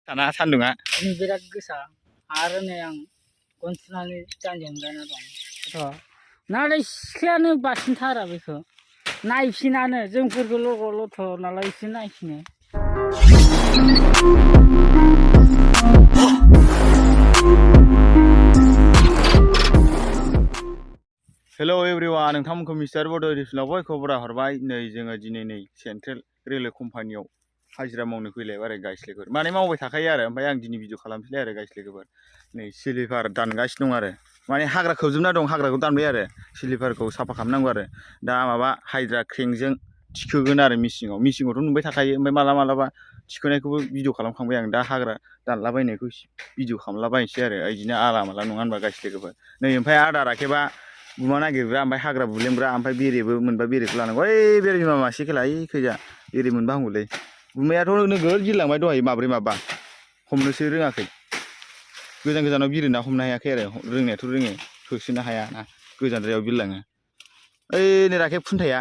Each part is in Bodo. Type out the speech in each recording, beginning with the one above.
दाना सान्दुङा बिराद गोसा आरो नै आं गन थुनानै जानजियाव हमलायना दं थ' नाथाय सिख्लायानो बासिनथारा बेखौ नायफिनानो जोंफोरखौ लग' लथ' नालाय एसे नायफिनो हेलौ एभरिवान नोंथांमोनखौ मिस्टार बड' एडिसनाव बयखौबो हरबाय नै जोङो दिनै नै सेन्ट्रेल रेलवे कम्पानियाव हाजिरा मावनो फैलायबाय आरो गायस्लायफोर माने मावबाय थाखायो आरो ओमफ्राय आं दिनै भिडिअ खालामफिनबाय आरो गायस्लायफोर नै सिलिपार दानगासिनो दं आरो माने हाग्रा खोबजोबना दं हाग्राखौ दानबाय आरो सिलिपारखौ साफा खालामनांगौ आरो दा माबा हाइड्रा क्रेंजों थिखोगोन आरो मिसिङावथ' नुबाय थाखायो ओमफ्राय मालाबा थिखोनायखौबो भिडिअ खालामखांबाय आं दा हाग्रा दानलाबायनायखौ भिडिअ खालामलाबायनोसै आरो बिदिनो आला माला नङा होनबा गायस्लायफोर नै ओमफ्राय आदार आखेबा गुमा नागिरग्रा ओमफ्राय हाग्रा बुलेमग्रा ओमफ्राय बेरेबो मोनबा बेरेखौ लानांगौ ओइ बेरे बिमा मासे खेला ओइ खैजा बेरे मोनबा हामगौलै गुमायाथ' नोगोद गिलांबाय दहाय माब्रै माबा हमनोसो रोङाखै गोजान गोजानाव बिरोना हमनो हायाखै आरो रोंनायाथ' रोङो होसोनो हाया ना गोजानद्रायाव बिरलाङो ओइ नै राखेब खुन्थाया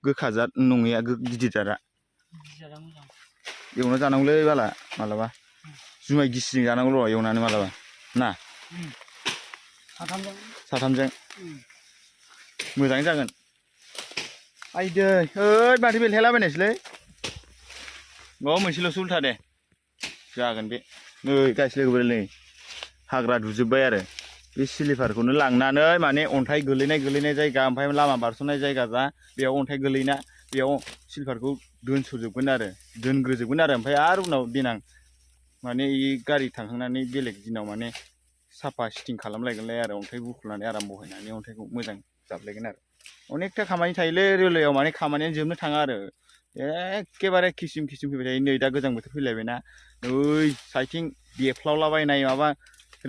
गोखा जाद नङैया गिदिर जादा एवना जानांगौलै बाला मालाबा जुमाय गिसिजों जानांगौ र' एवनानै मालाबा ना साथामजों मोजाङै जागोन आइदै ओइ माथो बेलथायलाबायनायसैलै माबा मोनसेल'सो उल्था दे जागोन बे नै गायस्लायखोबो नै हाग्रा दुजोब्बाय आरो बे सिलिपारखौनो लांनानै माने अन्थाइ गोलैनाय जायगा ओमफ्राय लामा बारस'नाय जायगा जा बेयाव अन्थाइ गोलैना बेयाव सिलिपारखौ दोनस'जोबगोन आरो दोनग्रोजोबगोन आरो ओमफ्राय आरो उनाव देनां माने गारि थांखांनानै बेलेग दिनाव माने साफा सिटिं खालामलायगोनलाय आरो अन्थाइ बुख्रुनानै आराम बहायनानै अन्थाइखौ मोजां जाबलायगोन आरो अनेकथा खामानि थायोलै रेलवेयाव माने खामानियानो जोबनो थाङा आरो एखेबारे किसिम फैबाय थायो नै दा गोजां बोथोर फैलायबायना ओइ साइथिं देफ्लावलाबायनाय माबा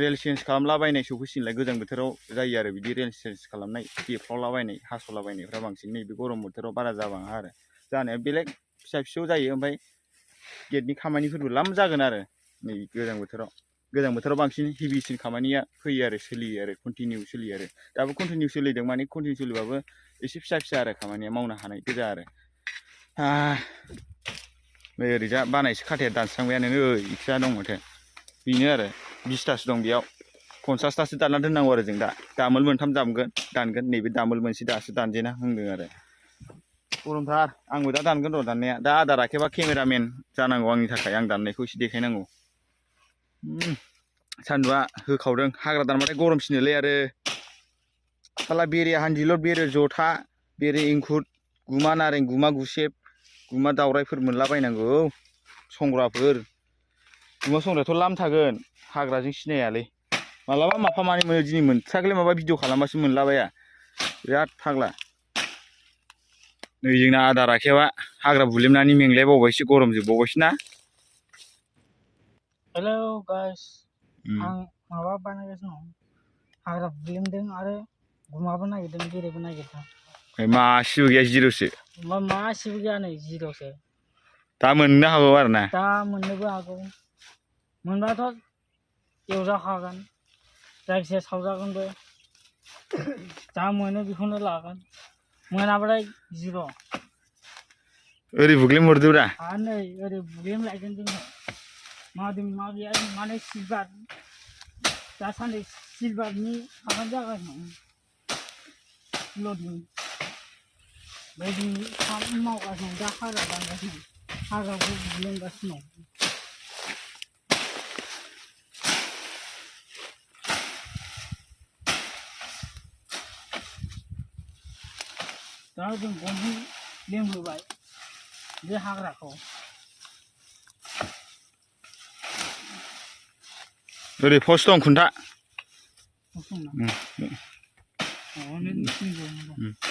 रेल चेन्ज खालामलाबायनाय सफैसिगोनलाय गोजां बोथोराव जायो आरो बिदि रेल चेन्ज खालामनाय देफ्लावलाबायनाय हास'लाबायनायफ्रा बांसिन नैबे गरम बोथोराव बारा जाबाङा आरो जानाया बेलेग फिसा फिसौ जायो ओमफ्राय गेटनि खामानिफोरबो लाम जागोन आरो नै गोजां बोथोराव बांसिन हेभिसिन खामानिया फैयो आरो सोलियो आरो कन्टिनिउ सोलियो आरो दाबो कन्टिनिउ सोलिदों माने कन्टिनिउ सोलिबाबो एसे फिसा आरो खामानिया मावनो हानाय गोजा आरो नै ओरैजा बानायसो खाथाया दानस्रांबायानो नै इक्सा दं माथो बेनो आरो 20थासो दं बेयाव 50थासो दानना दोननांगौ आरो जों दा दामोल मोनथाम दानगोन नैबे दामोल मोनसे दासो दानजेना होनदों आरो गरमथार आंबो दा दानगोन र' दाननाया दा आदार आखेबा केमेरामेन जानांगौ आंनि थाखाय आं दाननायखौ एसे देखायनांगौ सान्दुंआ होखावदों हाग्रा दानबाथाय गरमसिनोलै आरो साला बेरे हान्दिलर बेरे जथा बेरे इंखुर गुमा नारें गुमा गुसेब गुमा दावरायफोर मोनलाबायनांगौ संग्राफोर गुमा संग्रायाथ' लाम थागोन हाग्राजों सिनायालै मालाबा माफा मानै मोनो दिनै मोनथाराखैलै माबा भिडिअ खालामबासो मोनलाबाया बिराद फाग्ला नै जोंना आदार आखेबा हाग्रा बुलेमनानै मेंलायबावबायसो गरम जोबबावबायसो ना हेलौ गाइस आं माबा बानायगासिनो दं हाग्रा बुलेमदों आरो गुमाबो नागिरदों बेरेबो नागिरदों मासेबो गैया जिर'सो मासेबो गैया नै जिर'सो दा मोननो हागौ आरो ना दा मोननोबो हागौ मोनबाथ' एवजाखागोन जायखिजाया सावजागोनबो जा मोनो बेखौनो लागोन मोनाबाथाय जिर' ओरै बुग्लेम हरदोब्रा आरो नै ओरै बुग्लेम लायगोन जोङो मादों मा गैया माने सिलभार दासान्दि सिलभारनि खामानि जागासिनो लडिं बायदि खामानि मावगासिनो दा हाग्रा दानगासिनो हाग्राखौ बुग्लेमगासिनो दा जों गनजों लेमहोबाय बे हाग्राखौ ओरै पस्ट दं खुन्था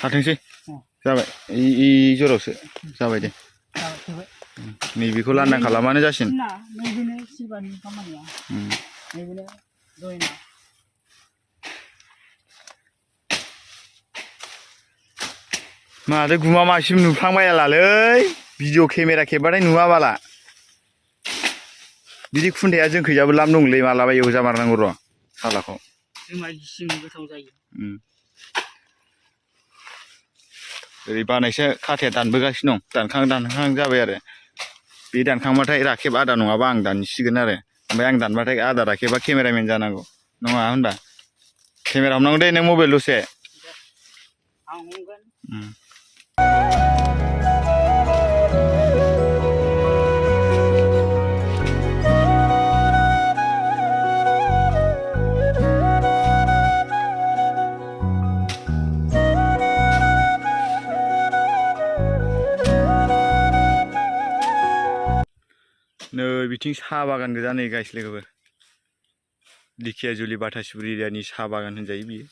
थाथोंसै जाबाय इ जरावसो जाबाय दे नैबेखौ लांदां खालामानो जासिगोन नैबेनो सिलभारनि खामानिया नैबेनो जयना माथो गुमा मासेबो नुफ्लांबायालालै भिडिअ केमेरा खेबबाथाय नुवा बाला बिदि खुन्थाया जोंखैजाबो लाम दंलै मालाबा एवजामारनांगौ र' सालाखौ जुमाय गिसिजों गोथाव जायो ओरै बानायसो खाथाया दानबोगासिनो दं दानखां जाबाय आरो बे दानखांबाथाय राखेब आदा नङाबा आं दानसिगोन आरो ओमफ्राय आं दानबाथाय आदा राखेबा केमेरामेन जानांगौ नङा होनबा केमेरा हमनांगौ दे नों मबाइल दसे आं हमगोन नै बिथिं साहा बागान गोजा नै गाइस लोगोफोर दिखियाजुलि बाथासुरि एरियानि साहा बागान होनजायो बियो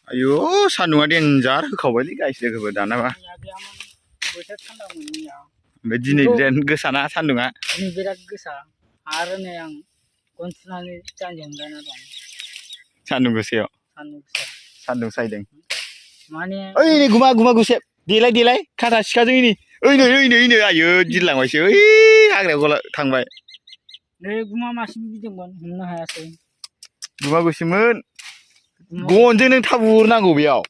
आयौ सान्दुंआ देन्जार होखावबायलै गाइस लोगोफोर दानाबा ओमफ्राय दिनै बिराद गोसाना सान्दुंआ दिनै बिराद गोसा आरो नै आं गन थुनानै जानजि हमलायना दं सान्दुं गोसायाव सान्दुं सायदों माने ओइ नै गुमा गुसेब देलाय खाथा सिखाजों ओइनै आयो दिनलांबायसो ओइ हाग्रायाव गला थांबाय नै गुमा मासे बिदोंमोन हमनो हायासै गुमा गुसेबमोन गनजों नों थाब उरनांगौ बेयाव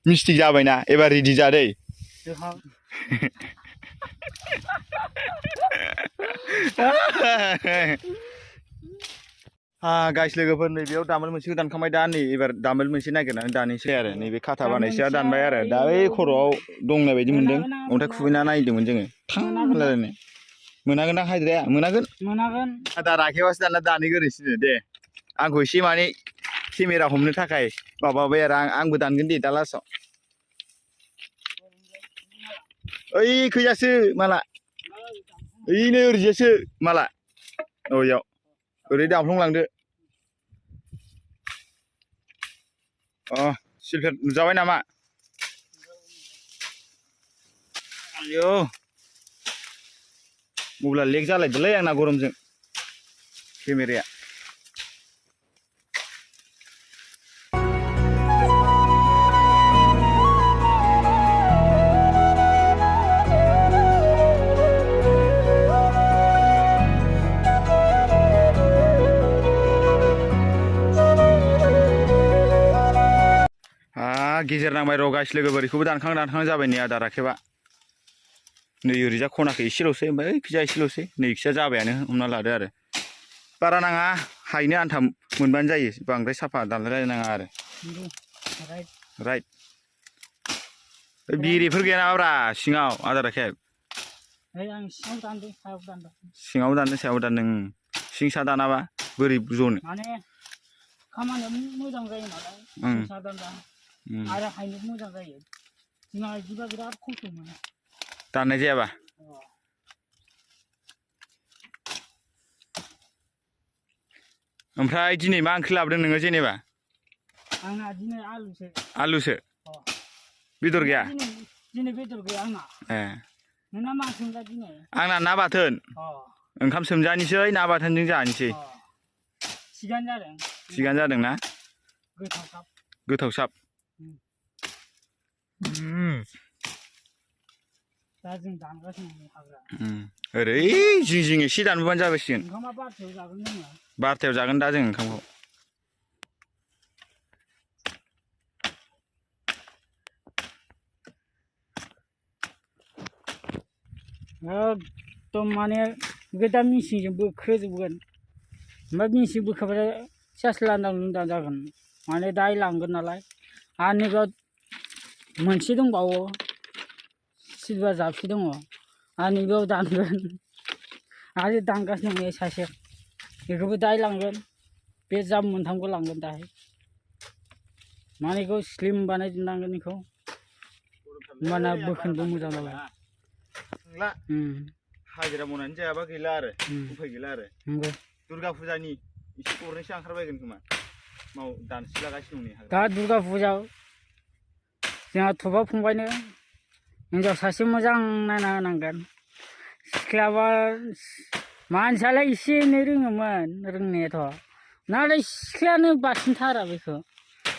मिस्टेक जाबायना एबार रेडि जादै गाइस लोगोफोर नैबेयाव दामोल मोनसेखौ दानखांबाय दा नै एबार दामोल मोनसे नागिरनानै दानोसै आरो नैबे खाथा बानायसेया दानबाय आरो दा बै खर'आव दंनाय बायदि मोनदों अन्थाइ खुबैना नायदोंमोन जोङो थां होनलायलायनाय मोनागोन दां हाजिराया मोनागोन आदा राखेबासो दाना दानहैगोरनोसैनो दे आंखौ एसे माने केमेरा हमनो थाखाय माबाबाय आरो आंबो दानगोन दे दा लास्टआव ओइ खैजासो माला ओइनो ओरैजायसो माला औ इयाव ओरै दानफ्लंलांदो सिलफेट नुजाबाय नामा आयौ मबाइला लेक जालायदोंलै आंना गरमजों केमेराया गेजेर नांबाय र' गाइस लोगोफोर बेखौबो दानखां जाबाय नै आदा राखेबा नै ओरैजा खनाखै एसेल'सै ओमफ्राय ओइखिजा एसेल'सै नैखिजा जाबायानो हमना लादो आरो बारा नाङा हायनो आन्था मोनबानो जायो बांद्राय साफा दानलायलायनाङा आरो राइट बेरेफोर गैया नामाब्रा सिङाव आदा राखेब सिङाव दानदों सायाव दानदों सिं सा दानाबा बोरै जनो माने खामानिया मोजां जायो नालाय सिं सा दानबा आरो हायनो मोजां जायो जोंहा बिदिबा बिराद खस्थ' मोनो दाननाय जायाबा ओमफ्राय दिनै मा ओंख्रि लाबोदों नोङो जेनेबा आंना दिनै आलुसो बेदर गैया दिनै बेदर गैया आंना नोंना मा ओंख्रि दिनै आंना ना बाथोन ओंखाम सोमजानोसै ना बाथोनजों जानोसै थिगानो जादों ना गोथावसाब दा जों दानगासिनो हाग्रा ओरै जिं एसे दानबोबानो जाबायसिगोन ओंखामा बारथायाव जागोन जोङो बारथायाव जागोन दा जों ओंखामखौ एकदम माने गोदान मेचिनजों बोखोजोबगोन ओमफ्राय मेचिन बोखाबाथाय सेस लांदां जागोन माने दाय लांगोन नालाय आरो नैबेयाव मोनसे दंबावो सिलभार जाबसि दङ आरो नैबेयाव दानगोन आरो दानगासिनो दङ सासे बेखौबो दाय लांगोन बे जाब मोनथामखौ लांगोन दाहाय माने बेखौ स्लिम बानायजोबनांगोन बेखौ होमबाना बोखोनोबो मोजां जाबाय हाजिरा मावनानै जायाबा गैला आरो उफाय गैला आरो दुर्गा फुजानि एसे गरनैसो ओंखारबायगोन खोमा दानसिलागासिनो दं दा दुर्गा फुजायाव जोंहा थबा फंबायनो हिन्जाव सासे मोजां नायना होनांगोन सिख्लाबा मानसियालाय एसे एनै रोङोमोन रोंनायाथ' नाथाय सिख्लायानो बासिनथारा बेखौ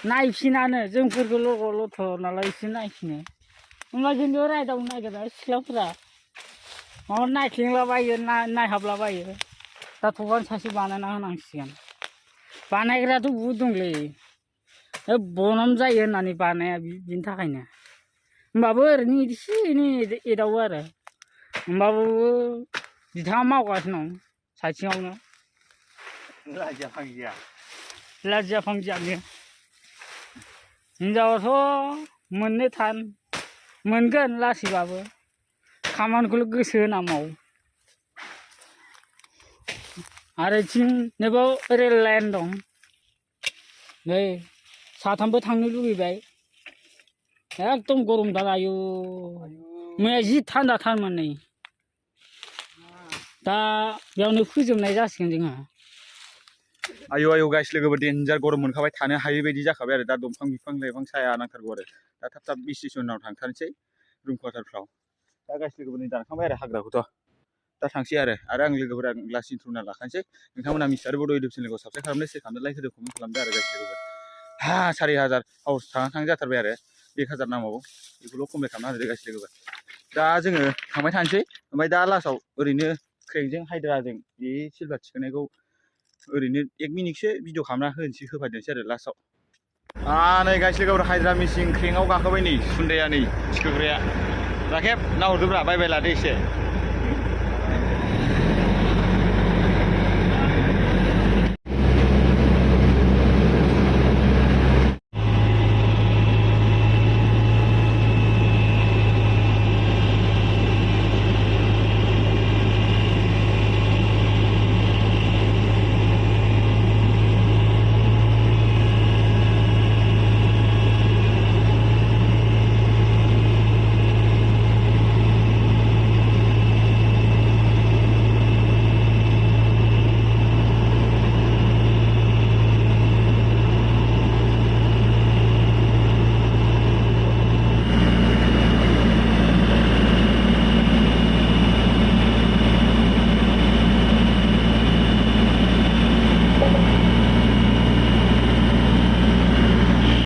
नायफिनानो जोंफोरखौ लग' लथ' नालाय एसे नायफिनो होमबा जोंबो रायदावनो नागिरा सिख्लाफोरा माबा नायख्लेंलाबायो नायहाबलाबायो दा थबानो सासे बानायना होनांसिगोन बानायग्रायाथ' बहुद दंलै बनम जायो होननानै बानाया बिनि थाखायनो होमबाबो ओरैनो एसे एनै एदावो आरो होमबाबो बिथाङा मावगासिनो दं साइथिङावनो लाजिया फांजिया लाजिया फांजियानो हिनजावाथ' मोननो थान मोनगोन लासैबाबो खामानिखौल' गोसो होना मावो आरो इथिं नैबाव रेल लाइन दं नै साथामबो थांनो लुगैबाय एकदम गरमथार आयु मैया जि थान्दाथारमोन नै दा बेयावनो फोजोबनाय जासिगोन जोंहा आयौ आयौ गाइस लोगोफोर डेन्जार गरम मोनखाबाय थानो हायै बायदि जाखाबाय आरो दा दंफां बिफां लाइफां साया नांथारगौ आरो दा थाब थाब स्टेसनाव थांथारनोसै रुम क्वार्टारफ्राव दा गाइस लोगोफोरनि दानखांबाय आरो हाग्राखौथ' दा थांसै आरो आं लोगोफोरा ग्लास इन्ट्र'ना लाखानोसै नोंथांमोना मिस्टार बड' इउटुब चेनेलखौ साबस्क्राइब खालामदो शेयार खालामदो लाइक होदो कमेन्ट खालामदो आरो गाइस लोगोफोर 4000 हाउस थांहां जाथारबाय आरो 1000 नांबावगौ बेखौल' कमप्लिट खालामना होदो गाइस लोगोफोर दा जोङो थांबाय थानोसै ओमफ्राय दा लास्टआव ओरैनो क्रेंकजों हाइड्राजों बे सिलभार थिखोनायखौ ओरैनो 1 मिनिटसो भिडिअ खालामना होफादेरनोसै आरो लास्टआव नै गाइस लोगोफोर हाइड्रा मेसिन क्रेंकआव गाखोबाय नै सुन्दाया नै थिखोग्राया राखेब नाहरदोब्रा बाय लादो एसे